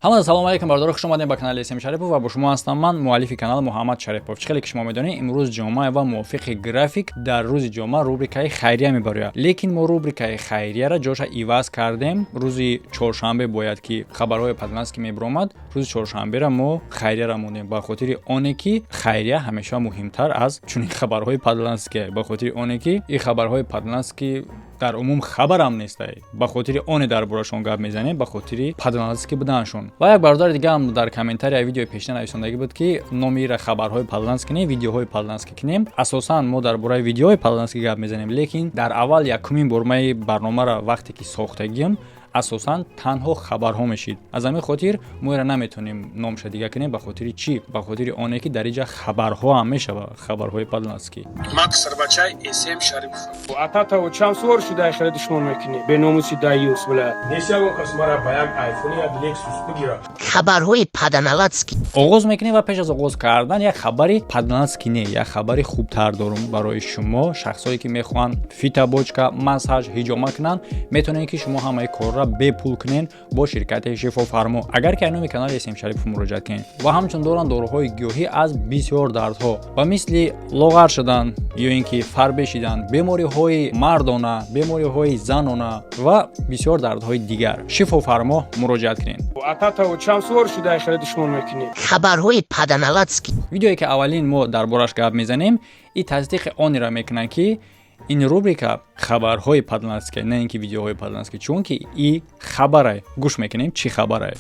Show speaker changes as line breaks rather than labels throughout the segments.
Ҳамада салом алейкум, бародаро, хуш омадем ба канали СМ Шарипов ва бо шумо ҳастам ман, муаллифи канал Муҳаммад Шарипов. Чӣ хеле ки шумо медонед, имрӯз ҷумъа ва мувофиқи график дар рӯзи ҷумъа рубрикаи хайрия мебарояд. Лекин мо рубрикаи хайрияра ҷоша иваз кардем. Рӯзи чоршанбе бояд ки хабарҳои падланский мебиромад, рӯзи чоршанбера мо хайрияра мондем, ба хотири оне ки хайрия ҳамеша муҳимтар аз чунин хабарҳои падланский, ба хотири оне ки ин хабарҳои падланский дар умум хабарам нестай, ба хотири оне дар борашон гап мезанем, ба хотири падланский буданашон. Ва як бародари дигаам дар комментария видеои пешина нависондагӣ буд, ки номи ира хабарҳои падланский не, видеоҳои падланский кунем. Асосан мо дар бораи видеоҳои падланский гап мезанем, лекин дар аввал, якумин бор маи барномаро вақте ки сохтагием, асосан танҳо хабарҳо мешид. Аз ҳамин хотир мо ира наметавонем номша дига кунем. Ба хотири чӣ? Ба хотири оне ки дар инҷа хабарҳо ҳам мешавад, хабарҳои падланский.
Ман писарбачаи СМ Шарипов.
Атата чанд сувор шуда, хеле душмон мекунӣ, беномуси даюс, била.
Нест ягон кас мара ба як айфони, як Лексус бигира.
Хабарҳои паданалатский.
Оғоз мекунем ва пеш аз оғоз кардан як хабари падланский не, як хабари хубтар дорум барои шумо. Шахсое ки мехоҳанд фитобочка, массаж, ҳиҷома кунанд, метавонед ки шумо ҳамаи корро бепул кунед бо ширкати Шифофармо, агар ки номи канали СМ Шарипов муроҷиат кунед. Ва ҳамчун доранд доруҳои гиёҳӣ аз бисёр дардҳо, ба мисли лоғар шудан ё ин ки фарбе шидан, бемориҳои мардона, бемориҳои занона ва бисёр дардҳои дигар. Шифофармо муроҷиат кунед.
Атата чанд сувор шуда, хеле душмон мекунӣ.
Хабарҳои паданалатский.
Видеое ки аввалин мо дар бораш гап мезанем, и тасдиқи онеро мекунад, ки ин рубрика хабарҳои падланский, на ин ки видеоҳои падланский, чунки и хабарай. Гӯш мекунем, чӣ хабарай.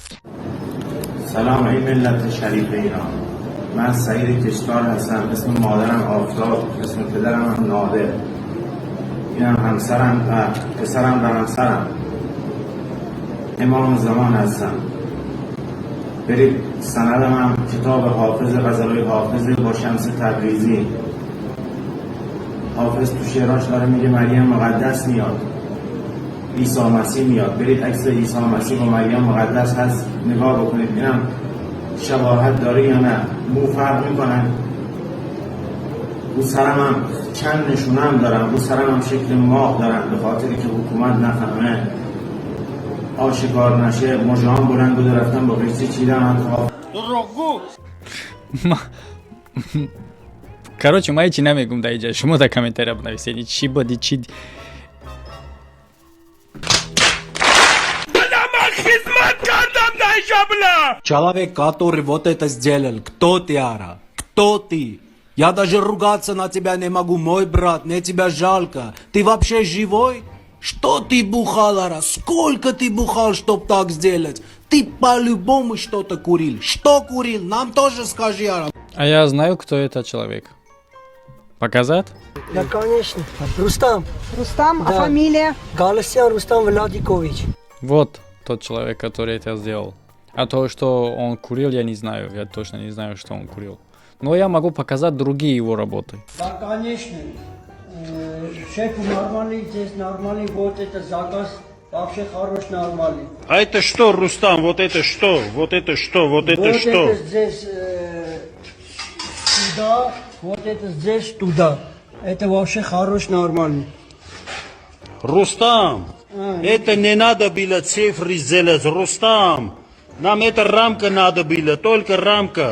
سلام ای ملت شریف ایران. من سعید کشتار هستم. اسم مادرم آفتاب، اسم پدرم هم نادر. اینم همسرم و پسرم و همسرم. امام زمان هستم. برید سندم هم کتاب حافظ، غزلای حافظ با شمس تبریزی. حافظ تو شعراش داره میگه مریم مقدس میاد، عیسی مسیح میاد. برید عکس عیسی مسیح با مریم مقدس هست، نگاه بکنید، اینم شباهت داره یا نه. مو فرق میکنن. رو سرم هم چند نشونه هم دارم. رو سرم هم شکل ماه دارم، به خاطری که حکومت نفهمه، آشکار نشه. مژه‌هام بلند بوده، رفتم با قیچی چیدم حتی.
Короче, ма ҳечи намегум дар инҷа, шумо дар комментария бинависед, чӣ буди, чӣ.
Хизмат кардам даиша, била.
Человек, который вот это сделал, кто ты, Ара? Кто ты? Я даже ругаться на тебя не могу, мой брат, мне тебя жалко. Ты вообще живой? Что ты бухал, Ара? Сколько ты бухал, чтоб так сделать? Ты по-любому что-то курил. Что курил? Нам тоже скажи, Ара.
А я знаю, кто это человек. Показать?
Да, конечно. Рустам.
Рустам, а
Да.
фамилия?
Галустян Рустам Владикович.
Вот тот человек, который это сделал. А то, что он курил, я не знаю. Я точно не знаю, что он курил. Но я могу показать другие его работы.
Да, конечно. Шеф нормальный, здесь нормальный, вот это заказ вообще хороший, нормальный.
А это что, Рустам? Вот это что? Вот это что? Вот это
Вот
что?
Это здесь сюда, вот это здесь туда. Это вообще хороший, нормальный.
Рустам, это не надо было цифры сделать, Рустам. Нам эта рамка надо было, только рамка.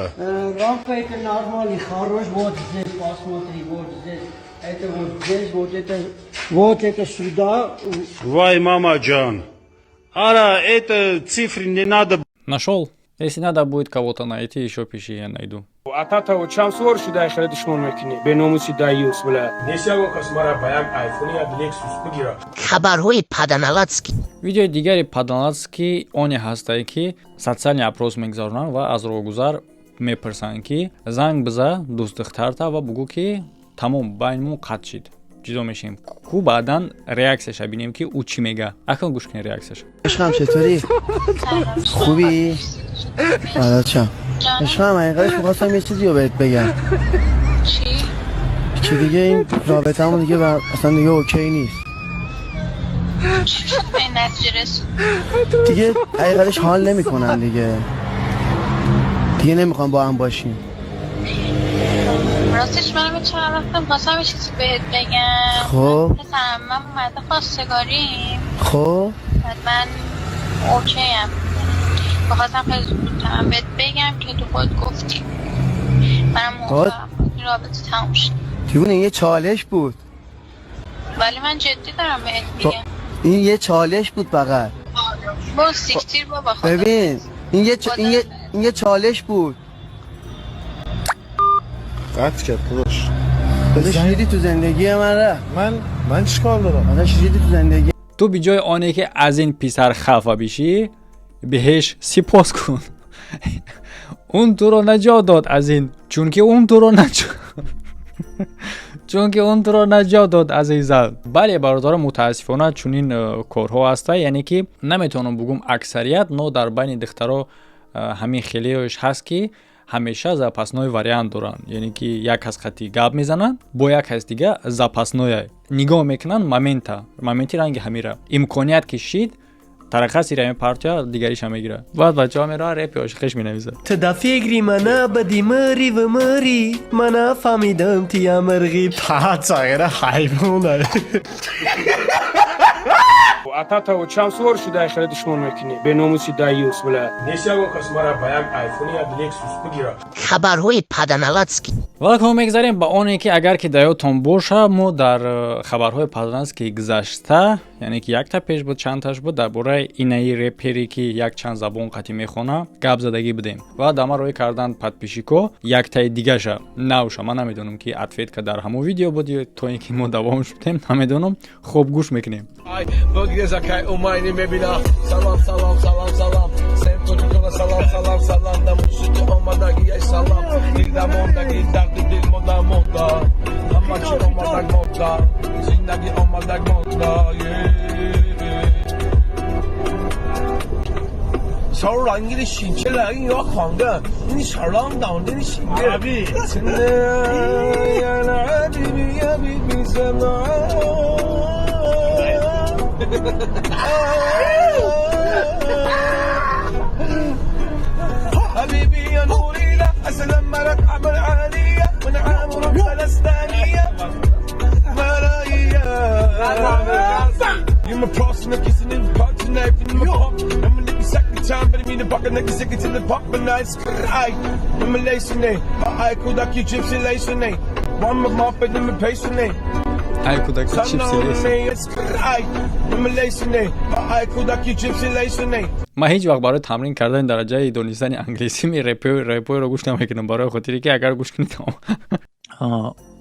Рамка это нормальный, хороший, вот здесь посмотри, вот здесь. Это вот здесь, вот это сюда.
Вай, мама джан. Ара, это цифры не надо.
Нашел? Если надо будет кого-то найти, еще пиши, я найду.
Атата чанд сувор шуда, хеле душмон мекунӣ, беномуси даюс, била.
Нест ягон кас мара ба як айфони, як Лексус бигира.
Хабарҳои паданалатский.
Видеои дигари паданалатский оне ҳастае, ки социальный опрос мегузаронанд ва аз роҳгузар мепурсанд, ки занг биза дӯстдухтарта ва бугӯ, ки тамом, байнмон қатъ шид, ҷудо мешем ку. Баъдан реаксияша бинем, ки ӯ чӣ мега. Акнун гӯш кунед реаксияша.
عشقم، چطوری؟ خوبی؟ فدات. عشقم، حقیقتش میخواستم یه چیزی رو بهت بگم.
چی؟
که دیگه این رابطه‌مون دیگه اصلا دیگه okay نیست.
چی شد به این نتیجه رسید؟
دیگه حقیقتش حال نمیکنم دیگه. دیگه نمیخوام با هم باشیم.
راستش منم یه چند وقتم خواستم یه چیزی بهت بگم.
خب.
پسرم من اومده خواستگاریم.
خب.
بعد من okay ام. بخواستم خیلی زودتر بهت بگم که تو خود گفتی. منم موافقم این رابطه تموم شد.
دیوونه، این یه چالش بود.
ولی من جدی دارم بهت میگم.
این یه چالش بود فقط.
با سیکتیر بابا، خدا.
ببین، این یه چالش بود.
قطع کرد داداش.
داداش، ریدی تو زندگی من رفت.
من چیکار دارم؟
داداش، ریدی تو زندگی.
تو بجای آنه که از این پسر خفه بشی، بهش سپاس کن. اون تو رو نجات داد از این، چون که اون تو رو نجات داد از این زن. بله برادر، متاسفانه چنین کارها هسته. یعنی که نمیتونم بگم اکثریت، но در بین دخترها همین خیلیش هست که ҳамеша запасной вариант доранд. Яъне ки як кас қати гап мезананд, бо як кас дига запасной нигоҳ мекунанд. Момента, моменти ранги ҳамира имконият ки шид, тарақаси рами партия дигариша мегирад. Баъд бачаҳо мераванд, репи ошиқиш менависад.
Ту да фикри мана бади, мыри в мыри, мана фаҳмидам, тия мирғи
пацагера ҳайвона.
Атата чанд сувор шуда, хеле душмон мекунӣ, беномуси даюс, бля.
Нест ягон кас мара ба як айфони, як лексус бигира.
Хабарҳои паданалатский.
Валакон мегзарем ба оне ки агар ки даёдтон боша, мо дар хабарҳои паданалатский гузашта, яъне ки якта пеш буд, чандташ буд, дар бораи инаи репере ки якчанд забон қатӣ мехона гап задагӣ будем ва дама рӯй кардан подписчико яктаи дигаша навша. Ман намедонам, ки ответка дар ҳамон видео буд ё то ин ки мо давом шудем, намедонам. Хуб, гӯш мекунем.
Салом, салом, салом, салом, салом, салом, салом, да мусиқи омадагиай, салом, дилдамондаги, дарди дил мода, мода, ҳама чи омадаг мода, зиндагӣ омадаг мода. 小二你的心起来，你要狂的，你小浪荡，你的心。阿比。حبيبي يا نوري لا أسلم لك عمل عالية من عامر فلسطينية ملايا. You my pulse, and kissing in the park tonight in my pump. I'm a nigga second time, but I mean the bucket nigga sick to the pop, but nice. I, I'm a lace name. I could like you gypsy lace name. One of my fit in my patient name.
Ай кудаки чипси лейс. Ман ҳеҷ вақт барои тамрин кардани дараҷаи донистани англисӣ ми репоиро гӯш намекунам, барои хотире ки агар гӯш кунӣ, тамом.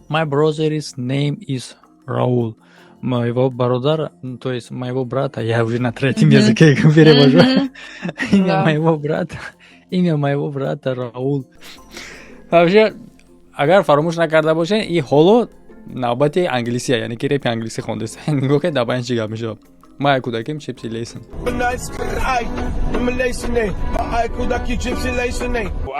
My brother's name is Raul. Моего бародар, то есть моего брата, я уже на третьем языке перевожу. Имя моего брата, имя моего брата Раул. Вообще, агар фаромӯш накарда бошед, и ҳоло навбати англисия, яъне ки репи англисӣ хондеста. Нигоҳ кунед, дар байн чӣ гап мешавад. Ма як кӯдаким чипси лейсам.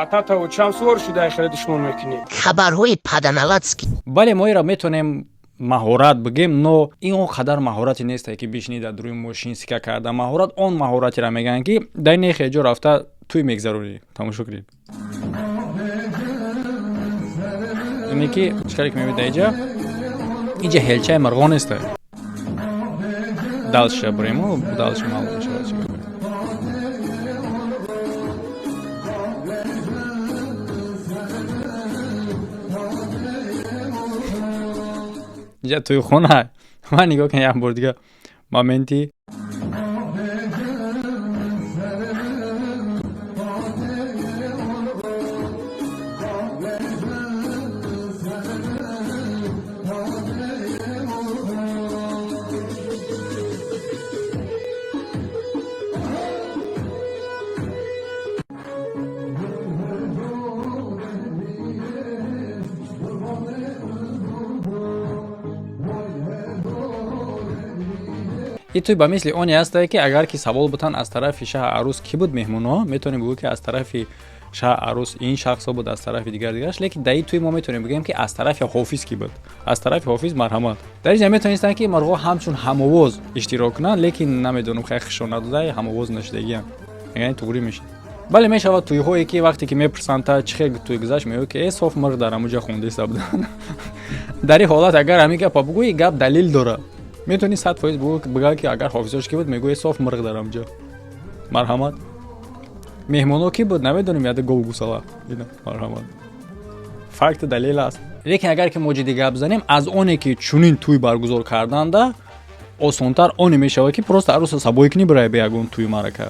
Атата чанд сувор шуда, хеле душмон мекунӣ.
Хабарҳои паданалатский.
Бале, мо инро метавонем маҳорат бигем, но ин он қадар маҳорате несте, ки бишинӣ дар рӯи мошин сика карда. Маҳорат он маҳоратеро мегӯянд, ки дар нехе ҷо рафта тӯй мегзаронӣ. Тамошо кунед, ине ки чӣ каре ки мебинед дар иҷа, иҷа ҳелчаи мирғон неста. Дальше бурему, дальше маълум мешавад чӣ гап. Инҷа тӯйхона. Ман нигоҳ кунед, як бор дига моменти. И туй ба мисли оне ҳастае, ки агар ки савол бутан, аз тарафи шаҳ арӯс кӣ буд меҳмонҳо, метавонем бигӯ, ки аз тарафи шаҳ арӯс ин шахсҳо буд, аз тарафи дигар дигараш. Лекин дар ин туй мо метавонем бигӯем, ки аз тарафи ҳофиз кӣ буд. Аз тарафи ҳофиз марҳамат. Дар инҷа метавонистанд, ки марғо ҳамчун ҳамовоз иштирок кунанд, лекин намедонам, хай хишо надода, ҳамовоз нашудагиам, яъне туғрӣ мешид. Бале, мешавад туйҳое, ки вақте ки мепурсанд, та чӣ хел туй гузашт, мегӯяд, ки э, соф мирғ дар ҳамуҷа хондеста буданд. Дар ин ҳолат агар ҳамин гапа бугӯӣ, гап далил дорад. Метавонӣ 100% бигӯ, ки агар ҳофизош ки буд, мегӯӣ соф мирғ дар ҳамҷо. Марҳамат. Меҳмоно ки буд, намедонем, яда гов гусала. Марҳамат, факт далел аст. Лекин агар ки мо ҷиддӣ гап занем, аз оне ки чунин тӯй баргузор карданда осонтар оне мешавад, ки просто арӯса сабоӣ кунӣ, бирай ба ягон тӯи марака.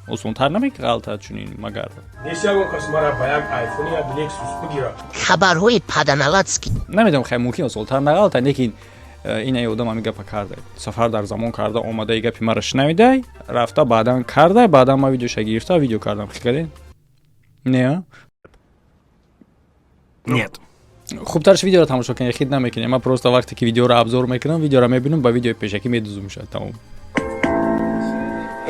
Осонтар намеғалта чунин магар?
Нест ягон кас мара ба як айфони, як Лексус бигирад.
Хабарҳои паданалатский.
Намедонам, хай, мумкин осонтар нағалта, лекин ина одам ҳамин гапа карда, сафар дар замон карда омада, и гапи мара шунавидай, рафта, баъдан карда, баъдан ман видеоша гирифта, видео кардам. Хикаден не?
Нет.
Хубтарш видеоро тамошо кунед, хит намекунем. Ман просто вақте ки видеоро обзор мекунам, видеоро мебинам, ба видеои пешакӣ медузум, шад тамом.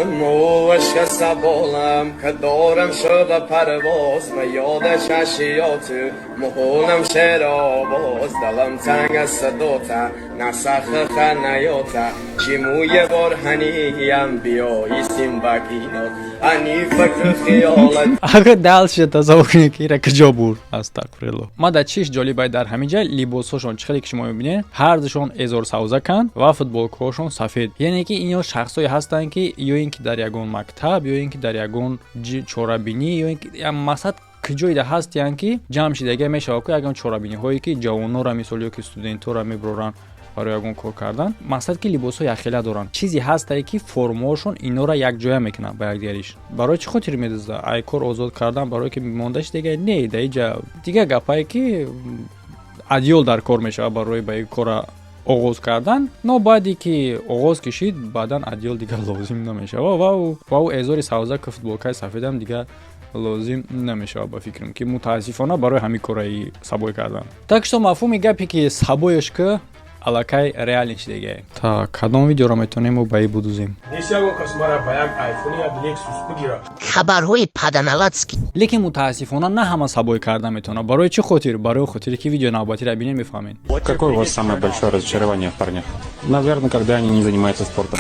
موشک سبالم که دارم شده پرواز و یادش اشیاتو مهونم شعر آواز دلم تنگ است دوتا نسخ خنیاتا چی موی برهنیم بیایی سیم بکینات ани фикр хиёлат.
Ага, дальше тасаввур кунед, ки ира куҷо бурд. Астағфирулло. Ма дар чиш ҷолибай дар ҳамин ҷа либосҳошон чӣ хеле ки шумо мебинед, ҳардушон эзорсавзаканд ва футболкаҳошон сафед. Яъне ки ино шахсҳое ҳастанд, ки ё ин ки дар ягон мактаб, ё ин ки дар ягон чорабинӣ, ё ин ки мақсад куҷоида ҳастиянд, ки ҷамъ шидага мешавад ку ягон чорабиниҳое, ки ҷавонора мисол ё ки студентҳоро мебуроранд барои ягон кор кардан. Мақсад ки либосҳо якхела доранд. Чизе ҳастае, ки формаҳошон инора якҷоя мекунанд ба якдигариш. Барои чӣ хотир медузда? Ай кор озод кардан, барое ки монда шидага не, да иҷа дигар гапае, ки адёл дар кор мешавад барои ба ин кора оғоз кардан. Но баъде ки оғоз кишид, баъдан адёл дигар лозим намешавад ва ӯ эзори савзаку футболкаи сафедам дигар лозим намешавад, ба фикрам, ки мутаассифона барои ҳамин кораи сабой кардан. Так что мафҳуми гапе, ки сабоеш ки аллакай реальный шидагае. Та кадом видеоро метавонем мо ба и будузем?
Нест ягон кас мара ба як айфони, як Лексус бигирад.
Хабарҳои паданалатский.
Лекин мутаассифона на ҳама сабой карда метавонад. Барои чӣ хотир? Барои хотире ки видео навбатиро бинед, мефаҳмед.
Какое у вас самое большое разочарование в парнях? Наверное, когда они не занимаются спортом.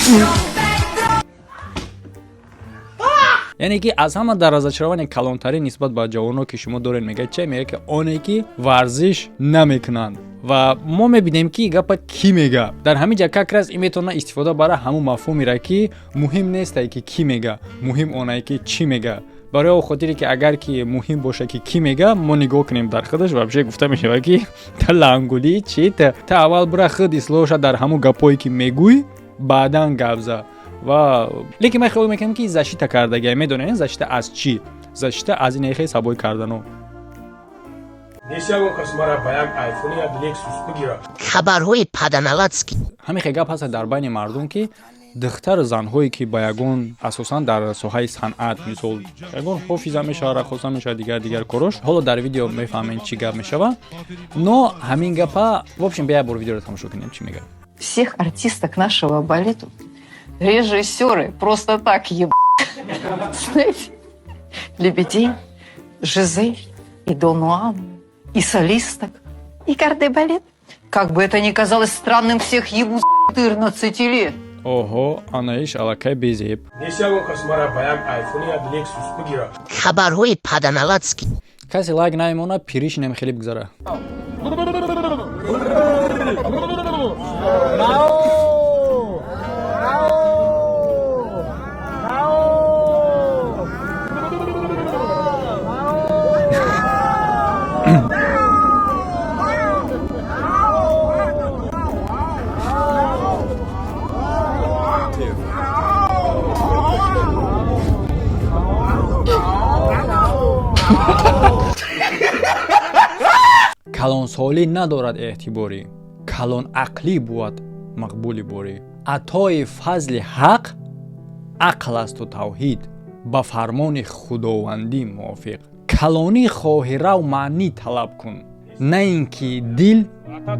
Яъне ки аз ҳама дар разочарование калонтарин нисбат ба ҷавоно, ки шумо доред, мегӯяд че? Мегӯяд, ки оне ки варзиш намекунанд. Ва мо мебинем, ки гапа кӣ мега дар ҳамин ҷа. Как раз ин метавона истифода бара ҳамун мафҳумеро, ки муҳим нестае, ки кӣ мега, муҳим онае, ки чӣ мега. Барои он хотире ки агар ки муҳим боша, ки кӣ мега, мо нигоҳ кунем дар худаш, вообще гуфта мешавад, ки та лангулӣ чи, та аввал бура худ ислоҳ ша дар ҳамун гапҳое, ки мегӯй, баъдан гап за. Ва лекин ман хиёл мекунам, ки защита кардагия. Медонед, защита аз чӣ? Защита аз ин хел сабой кардану.
Нест ягон кас мара ба як айфони, як Лексус бигирад.
Хабарҳои паданалатский.
Ҳамин хел гап ҳаст дар байни мардум, ки духтару занҳое, ки ба ягон, асосан дар соҳаи санъат, мисол, ягон ҳофиза мешавад, раққоса мешавад, дигар дигар корош. Ҳоло дар видео мефаҳмем, чӣ гап мешавад. Но ҳамин гапа, в общем, бия як бор видеоро тамошо кунем, чӣ мегӯяд.
Всех артисток нашего балета режиссеры просто так еб... Знаете, Лебедей, Жизель, и Дон Хуан, и солисток, и кордебалет. Как бы это ни казалось странным, всех ебу с 14 лет.
Оҳо, анаиш аллакай безеб.
Нест ягон кас мара ба як айфони, як Лексус бигирад.
Хабарҳои паданалатский.
Касе лайк намемонад, пиришинем хеле бигзара. Калонсолӣ надорад эътиборӣ, калонақлӣ бувад мақбули борӣ. Атои фазли ҳақ ақл асту тавҳид, ба фармони худовандӣ мувофиқ. Калонӣ хоҳӣ, рав, маънӣ талаб кун, на ин ки дил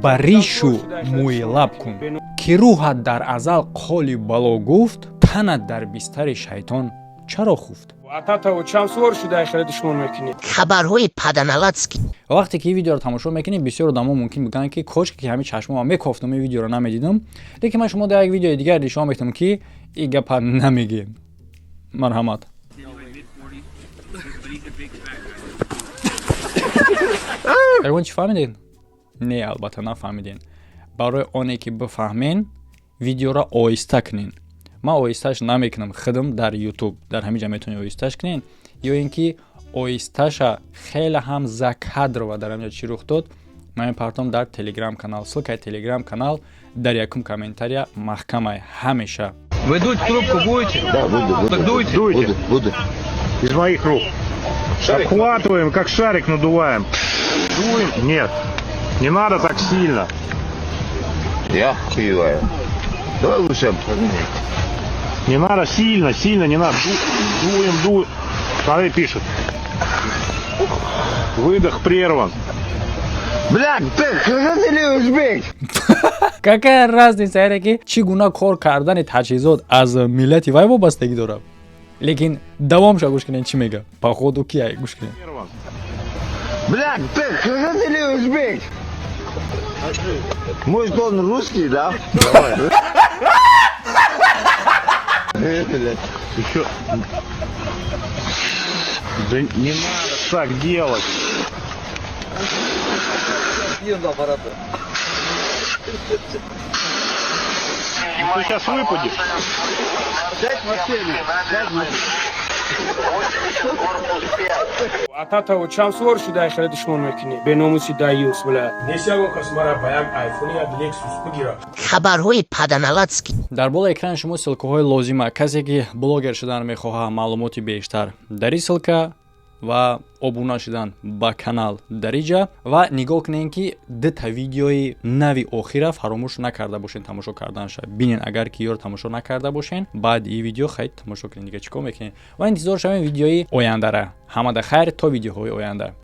ба ришу мӯи лаб кун. Ки рӯҳат дар азал қоли бало гуфт, танат дар бистари шайтон чаро хуфт?
Ататао чанд сувор шуда хеле душмон мекунӣ?
Хабарҳои паданалатский.
Вақте ки ин видеоро тамошо мекунем, бисёр одамо мумкин бигӯянд, ки кошке ки ҳамин чашмома мекофтам, ин видеоро намедидам. Лекин ман шумо дар як видеои дигар нишон метам, ки ин гапа намегӯем. Марҳамат. Ягон чӣ фаҳмидед? Не, албатта, нафаҳмиден. Барои оне ки бифаҳмен, видеоро оҳиста кунен. Ман оҳисташ намекунам худам. Дар Ютуб дар ҳамин ҷа метавонед оҳисташ кунен. Ё ин ки оҳисташа хеле ҳам закадрово дар ҳамҷо чӣ рух дод, ман мепартом дар Телеграм канал. Ссылкаи Телеграм канал дар якум комментария маҳкамай ҳамеша.
Вы дуть трубку будете?
Да, буду, буду.
Так дуйте.
Дуйте. Буду, буду.
Из моих рук. Обхватываем, как шарик надуваем. Дуем. Нет, не надо так сильно.
Я охуеваю. Давай лучше поменять.
Не надо сильно, сильно не надо. Дуем, дуем. Смотри, пишет. Выдох прерван.
Бля, ты кыргыз или узбек?
Какая разница? Яъне ки чӣ гуна кор кардани таҷҳизот аз миллати вай вобастагӣ дорад. Лекин давомша гӯш кунед, чӣ мега. Походу ки гӯш кунед.
Бля, ты кыргыз или узбек? Может, он русский, да?
Давай. Еще. Да не надо так делать. Ты сейчас выпадешь.
Сядь в машину, сядь в машину.
Атата чанд сувор шуда хеле душмон мекунӣ, беномуси даюс, бля.
Нест ягон кас мара ба як айфони, як Лексус бигира.
Хабарҳои паданалатский.
Дар болои экрани шумо ссылкаҳои лозима. Касе ки блогер шудан мехоҳад, маълумоти бештар дар ин ссылка ва обуна шудан ба канал дар иҷа. Ва нигоҳ кунем, ки дута видеои нави охира фаромӯш накарда бошен тамошо карданша. Бинен, агар ки ёро тамошо накарда бошен, баъди ин видео хайд тамошо кунед. Дига чӣ кор мекунед? Ва интизор шавем видеои ояндара. Ҳамада хайр, то видеоҳои оянда.